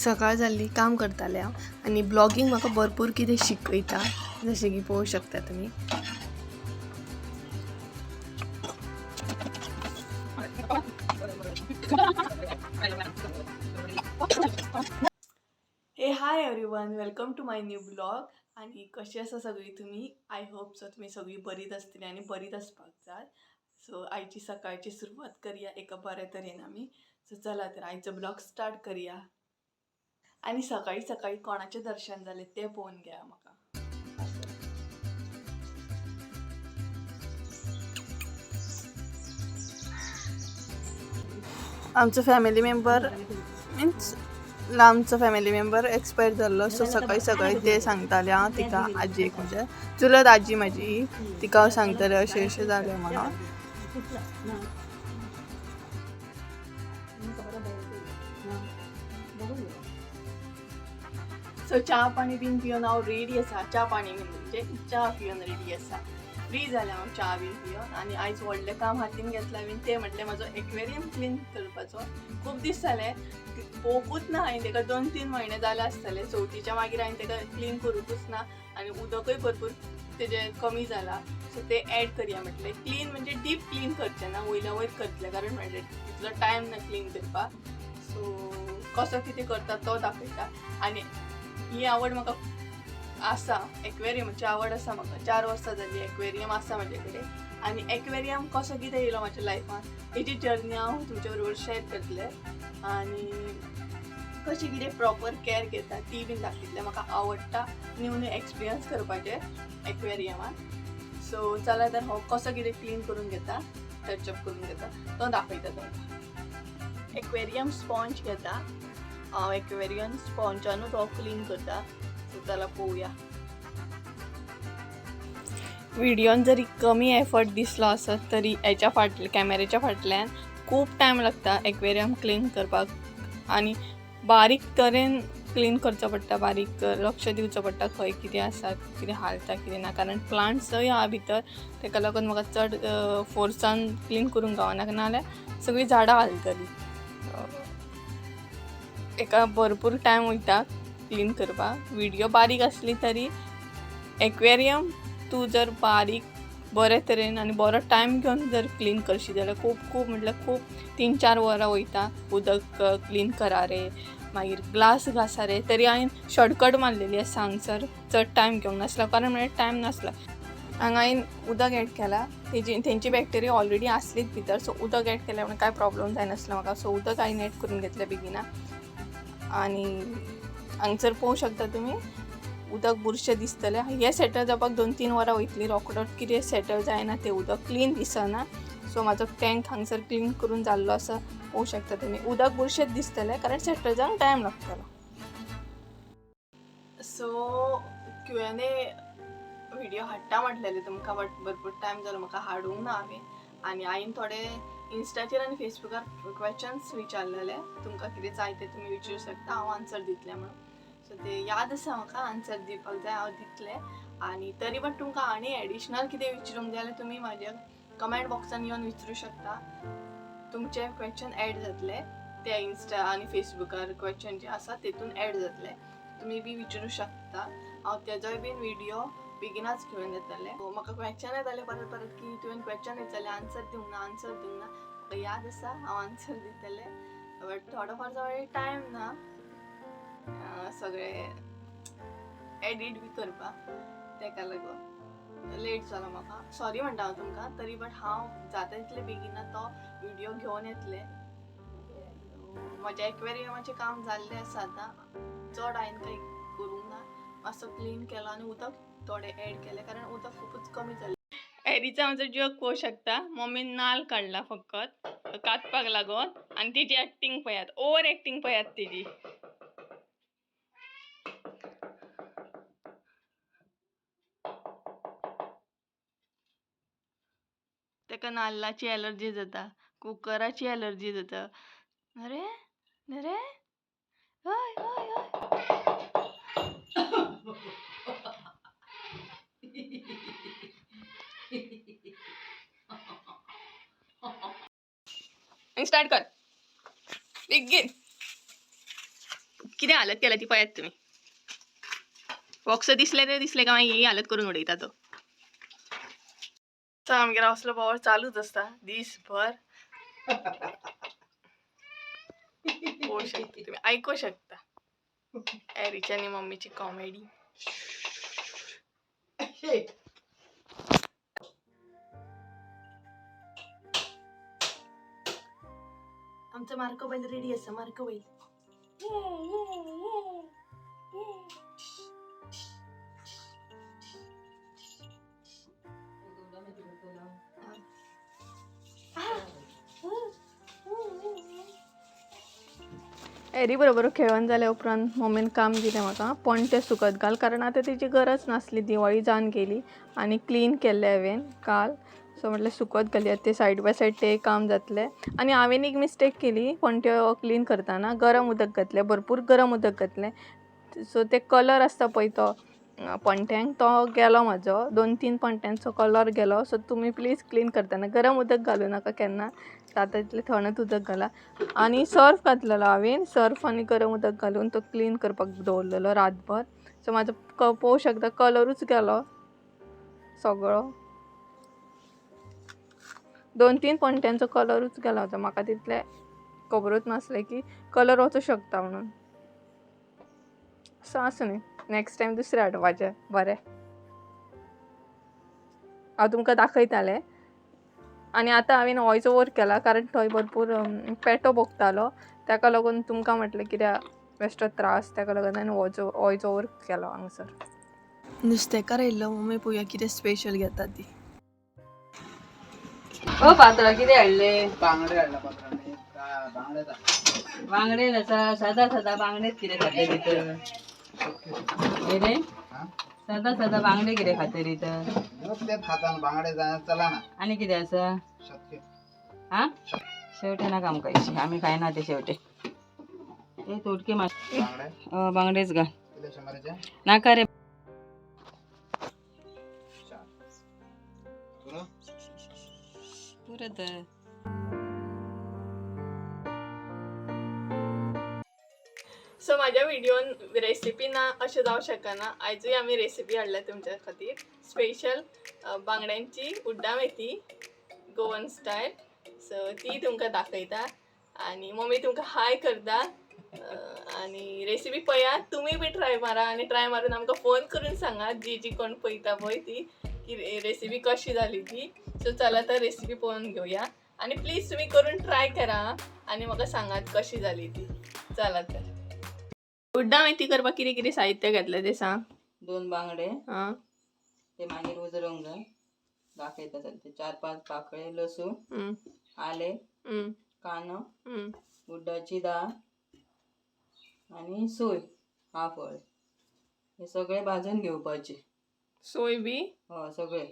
सकाळ जाल्ली, काम करतालें हांव आनी ब्लॉगींग म्हाका भरपूर कितें शिकयता, जशें की पळोवंक शकता तुमी. Hey, hi everyone, welcome to my new blog. आनी कशी आसा सगळीं तुमी? I hope so तुमी सगळीं बरीच आसतली आनी बरीच आसपाक जाय. सो आयची सकाळची सुरवात करया एका बऱ्या तरेन आमी. सो चला तर आयचो ब्लॉग स्टार्ट करया. आनी सकाळी सकाळी कोणाचें दर्शन जालें तें पळोवन घेया म्हाका. आमचो फॅमिली मेंबर, मिन्स आमचो फॅमिली मेंबर एक्सपायर जाल्लो. सो सकाळी सकाळी ते सांगताले हांव तिका, आजयेक, म्हणजे चुलत आजी म्हाजी, तिका हांव सांगतालें अशें अशें जालें म्हणून. सो च्या पाणी बीन पिवन हांव रेडी आसा. च्या पाणी बीन म्हणजे च्या पिवन रेडी आसा. फ्री जालें हांव च्या बीन पिवन. आनी आयज व्हडलें काम हातीन घेतलां बीन तें म्हटलें म्हाजो एक्वेरियम क्लीन करपाचो. खूब दीस जाले पळोवंकूच ना हांवें ताका. 2-3 म्हयने जाले आसतले. चवथीच्या मागीर हांवें ताका क्लीन करूंकूच ना आनी उदकूय भरपूर तेजें कमी जाला. सो ते एड करया म्हटलें. क्लीन म्हणजे डीप क्लीन करचें ना, वयल्या वयर करतलें, कारण म्हणजे तितलो टायम ना क्लीन करपाक. सो कसो कितें करता तो दाखयता. आनी ही आवड म्हाका आसा, एक्वेरियमाची आवड आसा म्हाका. 4 वर्सां जालीं एक्वेरियम आसा म्हाजे कडेन. आनी एक्वेरियम कसो कितें येयलो म्हाज्या लायफान हेजी जर्नी हांव तुमच्या बरोबर शेअर करतलें. आनी कशी कितें प्रॉपर कॅर घेता ती बीन दाखयतलें. म्हाका आवडटा न्यू न्यू एक्सपिरियन्स करपाचें एक्वेरियमान. सो चला तर हो कसो कितें क्लीन करून घेता, टचअप करून घेता तो दाखयता तुमकां. एक्वेरियम स्पॉन्ज घेता हांव, एक्वेरियम स्पॉन्जानूच हो क्लीन करता. सो चला पळोवया. व्हिडियोन जरी कमी एफर्ट दिसलो आसत तरी हेच्या फाटल्या, कॅमेऱ्याच्या फाटल्यान खूब टायम लागता एक्वेरियम क्लीन करपाक. आनी बारीक तरेन क्लीन करचो पडटा, बारीक लक्ष दिवचो पडटा खंय कितें आसा, कितें हालता कितें ना, कारण प्लांट्सय आहा भितर. तेका लागून म्हाका चड फोर्सान क्लीन करूंक गावना, नाजाल्यार सगळीं झाडां हालतलीं. एका भरपूर टायम वयता क्लीन करपाक. व्हिडियो बारीक आसली तरी एक्वेरियम तूं जर बारीक बरे तरेन आनी बरो टायम घेवन जर क्लीन करशी जाल्यार खूब खूब म्हटल्यार खूब 3-4 वरां वयता. उदक क्लीन करा रे, मागीर ग्लास घासा रे. तरी हांवें शॉर्टकट मारलेली आसा हांगसर, चड टायम घेवंक नासलो, कारण म्हळ्यार टायम नासलो. हांगा हांवें उदक एड केलां. तेजी तेंची बॅक्टेरिया ऑलरेडी आसलीच भितर. सो उदक एड केलें म्हणून कांय प्रॉब्लम जायनासलो म्हाका. सो उदक हांवें एड करून घेतलें बेगिना. आनी हांगसर पळोवंक शकता तुमी, उदक बुरशें दिसतलें. हें सेटल जावपाक 2-3 वरां वयतलीं. रोकडोच कितें सेटल जायना तें उदक, क्लीन दिसना. सो म्हाजो टँक हांगसर क्लीन करून जाल्लो आसा, पळोवंक शकता तुमी. उदक बुरशेंच दिसतलें कारण सेटल जावंक टायम लागतलो. सो Q&A video हाडटा म्हटलेलें तुमकां, बट भरपूर टायम जालो म्हाका हाडूंक ना हांवें. आनी हांवें थोडे इन्स्टाचेर आनी फेसबुकार क्वेश्चन्स विचारलेले, तुमकां कितें जाय तें तुमी विचारूं शकता, हांव आन्सर दितलें म्हणून. सो ते याद आसा म्हाका, आन्सर दिवपाक जाय, हांव दितलें. आनी तरी पण तुमकां आनी एडिशनल कितें विचारूंक जाय जाल्यार तुमी म्हाज्या कमेंट बॉक्सान येवन विचारूं शकता. तुमचे क्वेश्चन एड जातले ते इन्स्टा आनी फेसबुकार क्वेश्चन जे आसा तेतून एड जातले, तुमी बी विचारूं शकता. हांव तेजोय बीन व्हिडियो बेगिनाच घेवन येतलें. म्हाका क्वेश्चन येताले परत परत की तुवें क्वेश्चन विचारलें, आन्सर दिवंक ना, आन्सर दिवंक ना. म्हाका याद आसा, हांव आन्सर दितलें, बट थोडो फार टायम ना सगळें एडीट बी करपाक, तेका लागून लेट जालो म्हाका. सॉरी म्हणटा हांव तुमकां तरी, बट हांव जाता तितले बेगिना तो व्हिडियो घेवन येतलें. म्हज्या एक्वेरियमाचें काम जाल्लें आसा आतां, चड हांवें कांय करूंक ना. मातसो क्लीन केलो आनी उदक थोडें एड केलें, कारण उदक खुबूच कमी जालें. एरीचा म्हजो जोक पळोवंक शकता. मम्मीन नाल काडला फकत कातपाक लागून आनी तिजी एक्टींग पळयात, ओवर एक्टींग पळयात तिजी. ताका नाल्लाची एलर्जी जाता, कुकराची एलर्जी जाता. अरे अरे, हय हय हय. स्टार्ट कर, बेगीन. कितें हालत केल्या ती पळयात तुमी. बॉक्स दिसले ते दिसले का मागीर ही हालत करून उडयता तो. सो आमगेर असलो बोवाळ चालूच आसता दीसभर. पळोवंक शकता तुमी, आयकूंक शकता एरीची आनी मम्मीची कॉमेडी. आमचो मार्को बैल रेडी आसा. मार्को बैल. एरी बरोबर खेळून जाल्या उपरांत मम्मीन काम दिलें म्हाका, पणटे सुकत घाल, कारण आतां तेजी गरज नासली. दिवाळी जावन गेली आनी क्लीन केल्लें हांवें काल. सो म्हटलें सुकत घालया ते सायड बाय सायड, तें काम जातलें. आनी हांवें एक मिस्टेक केली, पणट्यो क्लीन करतना गरम उदक घातलें, भरपूर गरम उदक घातलें. सो ते कलर आसता पळय तो पणट्यांक, तो गेलो म्हाजो. 2-3 पणट्यांचो कलर गेलो. सो तुमी प्लीज क्लीन करतना गरम उदक घालूं नाका केन्ना, जाता तितलें थंडच उदक घाला. आनी सर्फ घातलेलो हांवें, सर्फ आनी गरम उदक घालून तो क्लीन करपाक दवरलेलो रातभर. सो म्हाजो पळोवंक शकता कलरूच गेलो सगळो. 2-3 पणट्यांचो कलरूच गेलो होतो. म्हाका तितलें खबरूच नासलें की कलर वचूं शकता म्हणून. सो आसूं न्ही, नॅक्स्ट टायम दुसरें हाडपाचें बरें. हांव तुमकां दाखयतालें. आनी आतां हांवें वॉयस ओवर केला, कारण थंय भरपूर पेटो भोंकतालो, ताका लागून तुमकां म्हटलें कित्याक बेश्टो त्रास, ताका लागून हांवें वॉयस ओवर केलो हांगसर. नुस्तेकार येयल्लो, मम्मी पळोवया कितें स्पेशल घेता ती. ओ पात्रा कितें हाडले? बांगडे हाडला पात्रांनी, बांगडे. बांगडे आसा. सदां सदां बांगडेच कितें खातली तर रे? सदां सदां बांगडे कितें खातली तर? तेच खाता बांगडे जाय चला ना. आनी कितें आसा? शक्य. हा, शेवटे नाका आमकां, अशी आमी खायना ते शेवटे. ते तोडके मात. बांगडे. बांगडेच घाल. किती शंभराचे? नाका रे. चार पुरो. पुरो तर. सो म्हाज्या व्हिडियोन रेसिपी ना अशें जावं शकना. आयजूय आमी रेसिपी हाडल्या तुमच्या खातीर स्पेशल, बांगड्यांची उड्डा मेथी गोवन स्टायल. सो ती तुमकां दाखयता आनी मम्मी तुमकां हाय करता. आनी रेसिपी पळयात, तुमी बी ट्राय मारा आनी ट्राय मारून आमकां फोन करून सांगात, जी जी कोण पळयता पळय ती, की रेसिपी कशी जाली ती. सो चला तर रेसिपी पळोवन घेवया आनी प्लीज तुमी करून ट्राय करा आनी म्हाका सांगात कशी जाली ती. चला तर उड्डा मेथी करपाक कितें कितें साहित्य घेतलें तें सांग. 2 बांगडे. आं. ते मागीर उजरोवंक जाय, दाखयता सद्या. 4-5 पाकळे लसूण, आले, कांदो, उड्डाची दाळ आनी सोय हाफ वळ. हे सगळे भाजून घेवपाचे. सोय बी? हय, सगळे.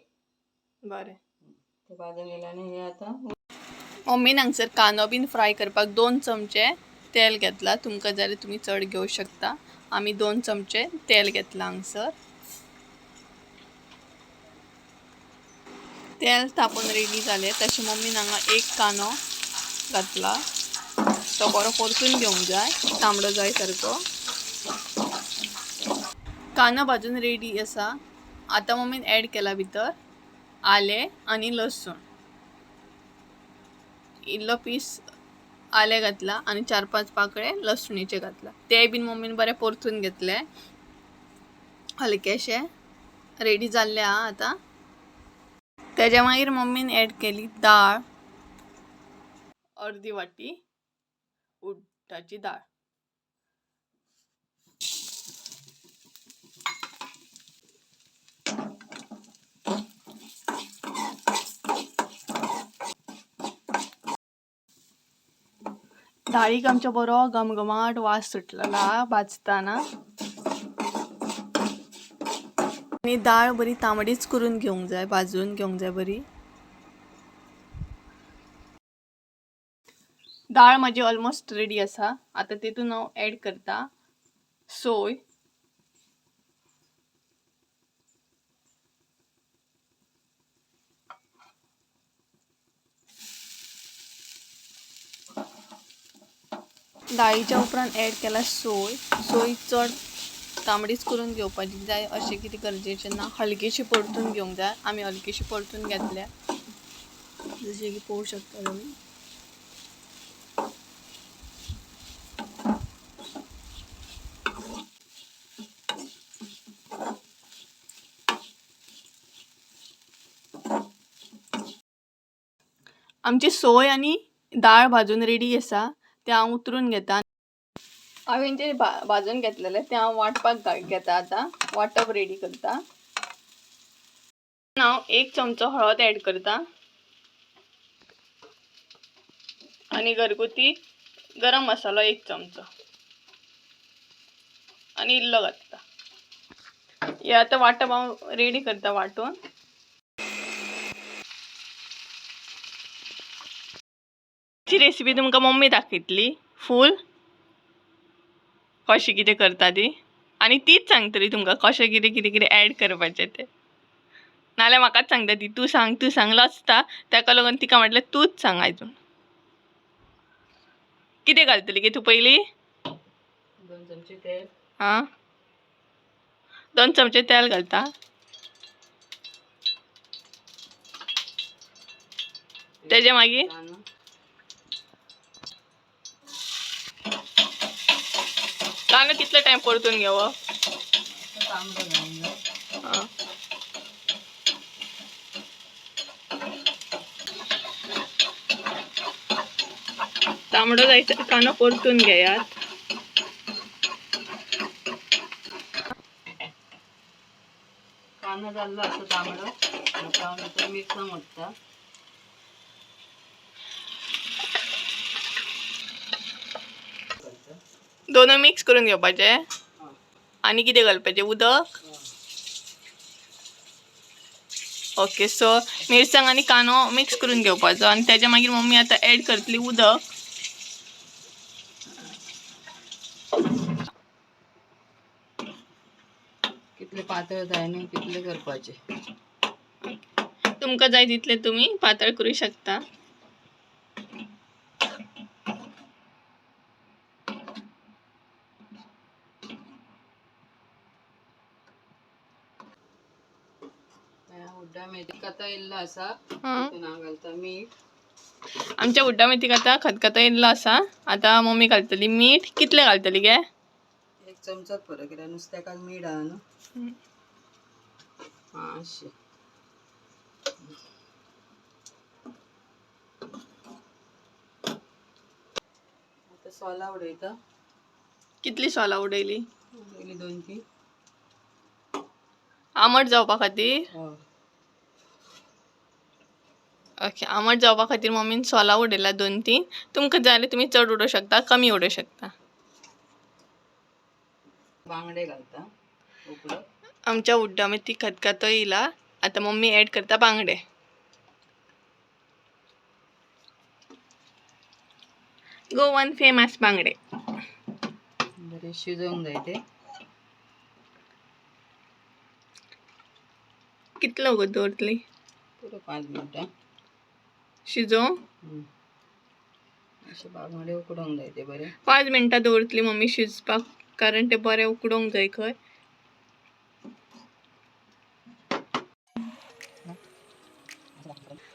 बरें. ते भाजून गेले आनी हे आतां मम्मीन हांगसर कांदो बीन फ्राय करपाक 2 चमचे तेल घेतला. तुमकां जाल्यार तुमी चड घेवं शकता. आमी 2 चमचे तेल घेतलां हांगसर. तेल तापोवन रेडी जालें तशें मम्मीन हांगा 1 कांदो घातला. तो बरो परतून घेवंक जाय, तांबडो जाय सारको. कांदो भाजून रेडी आसा. आतां मम्मीन एड केला भितर आलें आनी लसूण. इल्लो पीस आलें घातला आनी 4-5 पाकळे लसणीचे घातला. ते बीन मम्मीन बरें परतून घेतले हलकेशे. रेडी जाल्ले आहा आतां. तेज्या मागीर मम्मीन एड केली दाळ, अर्दी वाटी उड्डाची दाळ. दाळीक आमच्या बरो घमघमाट वास सुटलेलो भाजतना. आनी दाळ बरी तांबडीच करून घेवंक जाय, भाजून घेवंक जाय बरी. दाळ म्हाजी ऑलमोस्ट रेडी आसा. आतां तितून हांव एड करता सोय, दाळीच्या उपरांत ऍड केला सोय. सोय चड तांबडीच करून घेवपाची जाय अशें कितें गरजेचें ना, हलकीशी परतून घेवंक जाय. आमी हलकीशी परतून घेतल्या, जशें की पळोवंक शकता तुमी. आमची सोय आनी दाळ भाजून रेडी आसा, तें हांव उतरून घेता. हांवें जें भाजून घेतलेलें तें हांव वांटपाक घेता. आतां वांटप रेडी करता. हांव 1 चमचो हळद ऍड करता आनी घरगुती गरम मसालो 1 चमचो आनी इल्लो घालता. हें आतां वांटप हांव रेडी करता वांटून. ची रेसिपी तुमकां मम्मी दाखयतली फूल कशें कितें करता ती, आनी तीच सांगतली तुमकां कशें कितें कितें कितें ऍड करपाचें तें. नाल्यार म्हाकाच सांगता ती, तूं सांग तूं सांग लजता, ताका लागून तिका म्हटलें तूंच सांग आयजून. कितें घालतली गे तूं पयलीं? 2 चमचे तेल. आं, 2 चमचे तेल घालता. तेजे मागीर कांदो कितलो टायम परतून घेवप? आं, तांबडो जायसर कांदो परतून घेयात. कांदो जाल्लो आसा तांबडो, आतां भितर मिरसांग ओत्ता. दोनूय मिक्स करून घेवपाचे. आनी कितें घालपाचें? उदक. ओके, सो मिरसांग आनी कांदो मिक्स करून घेवपाचो आनी तेज्या मागीर मम्मी आतां ऍड करतली उदक. कितले पातळ जाय न्ही तितले करपाचे. तुमकां जाय तितले तुमी पातळ करूं शकता. हुड्डा मेथी कथा इल्लो आसा, तितून हांव घालता मीठ. आमच्या हुड्डा मेथीक आतां खतखतो येयल्लो आसा. आतां मम्मी घालतली मीठ. कितलें घालतली गे? 1 चमचोच पुरो, कित्याक नुस्त्याकाक मीठ आहा न्हू. आं, अशें. आतां सोलां उडयता. कितली सोलां उडयली? उडयली 2-3. आमट जावपा खातीर? हय. ओके, आमट जावपा खातीर मम्मीन सोलां उडयला 2-3. तुमकां जाय जाल्यार तुमी चड उडोवंक शकता, कमी उडोवंक शकता. बांगडे घालता उकडो. आमच्या हुड्डा मेथी खतखतो येयला. आतां मम्मी ऍड करता बांगडे. गोवन फेमस बांगडे. बरे शिजोवंक जाय ते. कितलो वगत दवरतली? पुरो 5 मिनटां शिजोवंक? अशे बांगडे उकडोवंक जाय ते बरे. 5 मिनटां दवरतली मम्मी शिजपाक, कारण ते बरे उकडोवंक जाय खंय.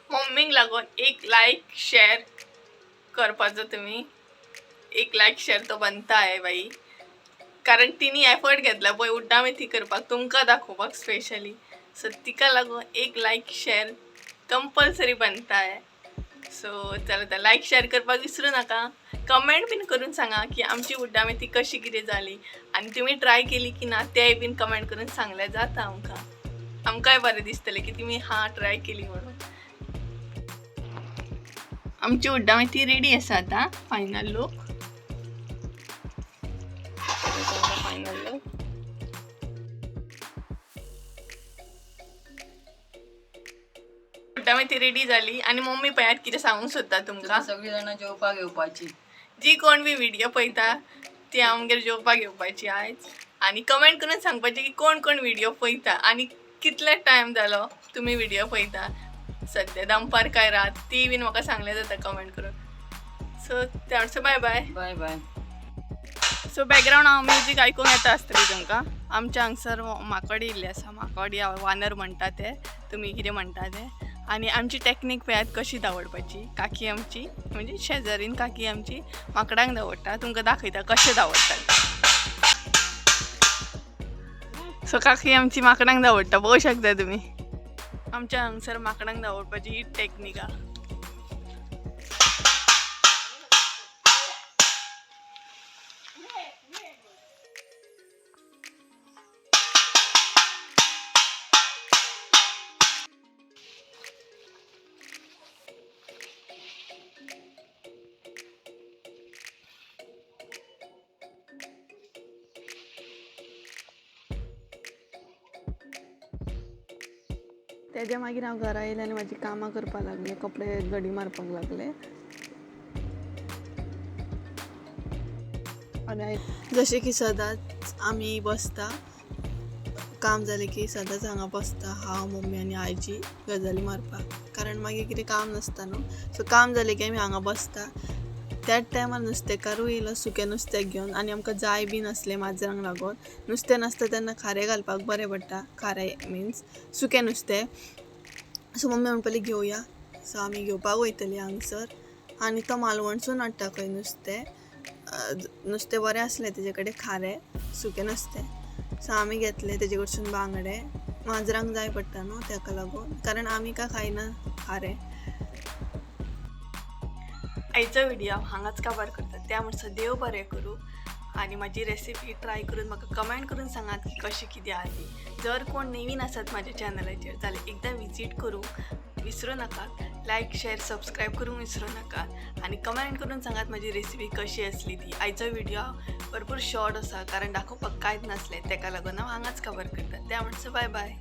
मम्मीक लागून एक लायक शेअर करपाचो तुमी. एक लायक शेअर तो बनता आहे बाई, कारण तिने एफर्ट घेतला पळय उड्डा मेथी करपाक, तुमकां दाखोवपाक स्पेशली. सो तिका लागून एक लायक शेअर कंपल्सरी बनता आहे. सो चला आतां लायक शेअर करपाक विसरूं नाका. कमेंट बीन करून सांगा की आमची उड्डा मेथी कशी कितें जाली आनी तुमी ट्राय केली की ना तेय बीन कमेंट करून सांगल्यार जाता आमकां. आमकांय बरें दिसतलें की तुमी हां ट्राय केली म्हणून. आमची उड्डा मेथी रेडी आसा आतां. Final look, final look. उड्डा मेथी रेडी जाली आनी मम्मी पळयात कितें सांगूंक सोदता तुमकां. सगळीं जाणां जेवपाक येवपाची. जी कोण बी व्हिडिओ पळयता ती आमगेर जेवपाक येवपाची आयज, आनी कमेंट करून सांगपाचें की कोण कोण व्हिडिओ पळयता आनी कितले टायम जालो तुमी व्हिडिओ पळयता सद्या, दनपार काय रात, ती बीन म्हाका सांगल्यार जाता कमेंट करून. सो त्या बाय बाय. बाय बाय. सो बॅकग्रावंड हांव म्युजीक आयकूंक येता आसतली तुमकां. आमच्या हांगसर माकोडी इल्ले आसा, माकोडी वानर म्हणटा ते, तुमी कितें म्हणटा ते. आनी आमची टॅक्नीक पळयात कशी धांवडपाची. काकी आमची म्हणजे शेजारीन काकी आमची माकडांक धांवडटा, तुमकां दाखयता कशें धांवडटात. सो काकी आमची माकडांक धांवडटा, पळोवंक शकता तुमी. आमच्या हांगसर माकडांक धांवडपाची ही टॅक्नीक आहा. तेज्या मागीर हांव घरा येयलें आनी म्हाजी कामां करपाक लागलें, कपडे घडी मारपाक लागलें. आनी जशें की सदांच आमी बसता, काम जालें की सदांच हांगा बसता हांव, मम्मी आनी आजी गजाली मारपाक, कारण मागीर कितें काम नासता न्हू. सो काम जालें की आमी हांगा बसता. त्याच टायमार नुस्तेकारूय येयलो सुकें नुस्तें घेवन, आनी आमकां जाय बी नासलें माजरांक लागून. नुस्तें नासता तेन्ना खारें घालपाक बरें पडटा, खारें मिन्स सुकें नुस्तें. सो मम्मी म्हणपाक लागली घेवया. सो आमी घेवपाक वयतली हांगसर, आनी तो मालवणसून हाडटा खंय नुस्तें. नुस्तें बरें आसलें तेजे कडेन, खारें सुकें नुस्तें. सो आमी घेतलें तेजे कडसून बांगडे, माजरांक जाय पडटा न्हू तेका लागून, कारण आमी काय खायना खारें. आयचो व्हिडिओ हांव हांगाच काबार करता. त्या म्हणसर देव बरें करूं, आनी म्हाजी रेसिपी ट्राय करून म्हाका कमेंट करून सांगात की कशी कितें आहा ती. जर कोण नवीन आसात म्हाज्या चॅनलाचेर जाल्यार एकदां विजीट करूंक विसरूं नाकात, लायक शेर सबस्क्रायब करूंक विसरूं नाकात, आनी कमेंट करून सांगात म्हाजी रेसिपी कशी आसली ती. आयचो व्हिडिओ भरपूर शॉर्ट आसा, कारण दाखोवपाक कांयच नासलें, तेका लागून हांव हांगाच काबार करता. त्या म्हणसर बाय बाय.